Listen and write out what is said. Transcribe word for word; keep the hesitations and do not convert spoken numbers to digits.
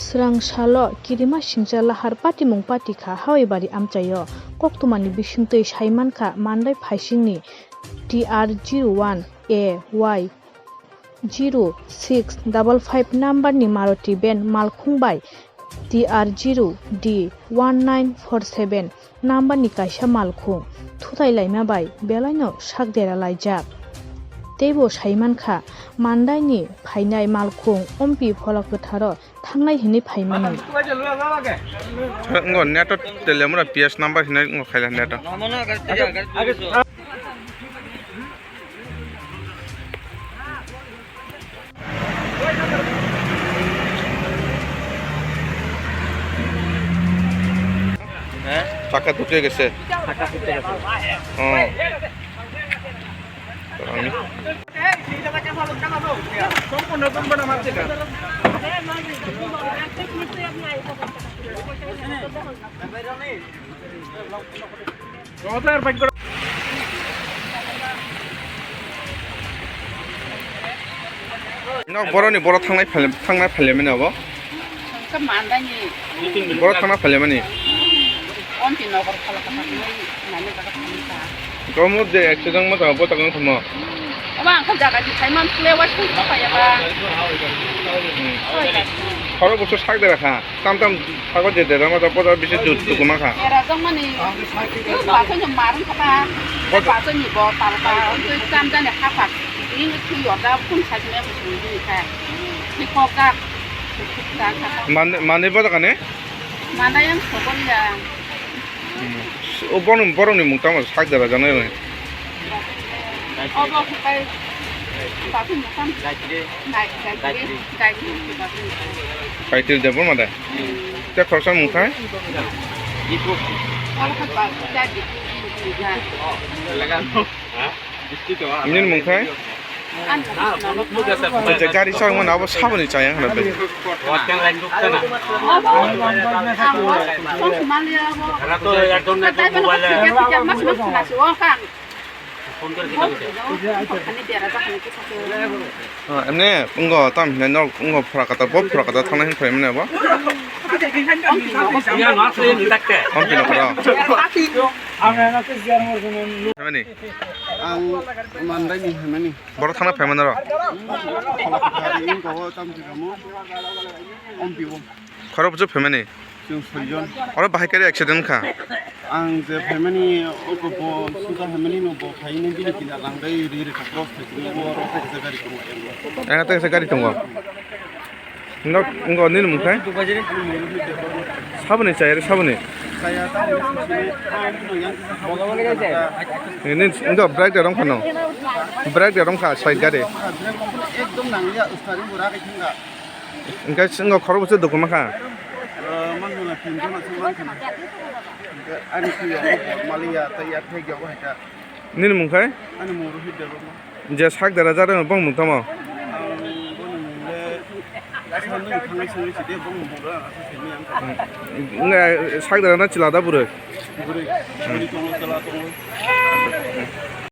Srang salo kirima singcha lahar patimung pati kha Hawaibari amchaio. Koktwmani bisingtwi saimankha Mandai phaisingni T R zero one A Y zero six double five number ni Maruti van malkhung bai T R zero D one nine four seven number ni kaisa malkhung thutai laima bai belaino sak dera laijak. Teibo saimankha Mandai ni phainai malkhung ompi phola kwtharo thangnai hinwi phaimani. Ngo neto telemura P S number hinwi ngo khaila neto. চাকা ঢুকে গেছে। হুম। Nok boroni boro thangnai phale-, thangnai phalemani abo? Hwnkhe mandani. Boro thangna phalemani? Onti nokor phala kwthang nai nani jaga thangkha. Gomo de accident ma tamo bota kang thamo. Oba ang khe jaga di thai man phle wa sung pa ya ba. Hmm. Oi da. Khoro busu sak de rakha. Tam tam sago je dera ma bota bisi duk duk ma kha. Era jong mani. Ba to ni mar kha ba. Ba to ni bo tal ba. Tam jani kha kha. Ini tu yo da kun sa ni me musu ni kha. Ni ko ka. Mande, mande bota kane? Mande yang sobol ya. O borok, borokni mung tamo sak dera janai rani. Obo khe pai. Ba kun mung tam. Gai, gai, gai, gai. Kaitil de boma de. Te khoroksa mung thai? Nini mung thai? Te gari chawng mano abo saboni chaya hwnwi bai. Ah, emne, wngkha tam hinai nok, wngkha phura kata, bo phura kata thangnai hwnwi phaimani abo. Amphi nokoro. Phaimani? Ang Mandaini phaimani. Borok thangna phaimani ro? Kholakari wngkha o tam jigamo. Amphi o. Khorok bwswk phaimani? Chwng soijon. Oro bahai kari accident kha? Ang je phaimani, oko bo suda phaimani no bo phaini bini kisa langdai ri ri kha cross khaisini, bo oro khaisa gari tongo. Ena tei kaisa gari tongo. Nok ngo nini mung khai? Saboni chaya re saboni? Chaya ta. Nini ngo brake da rong khano? Brake da rong kha side gari. Ekdom nangya, ustaring bo ragai thangkha. Hingke swngo khorok bwswk dukuma kha? Manjona tinjon aswk mankha. Ani thwiyo maliya tei ya thek ya bo hai ta. Nini mung khai? Ani mung Rohit Debbarma. Je sak dera jare bong mung tamo? Ang boni mung le asa nung thangwi sungwi sidi bong mung bo asa simi ang. Sak dera na chila da bwrwi? Bwrwi. Bwrwi tongo chwla tongo.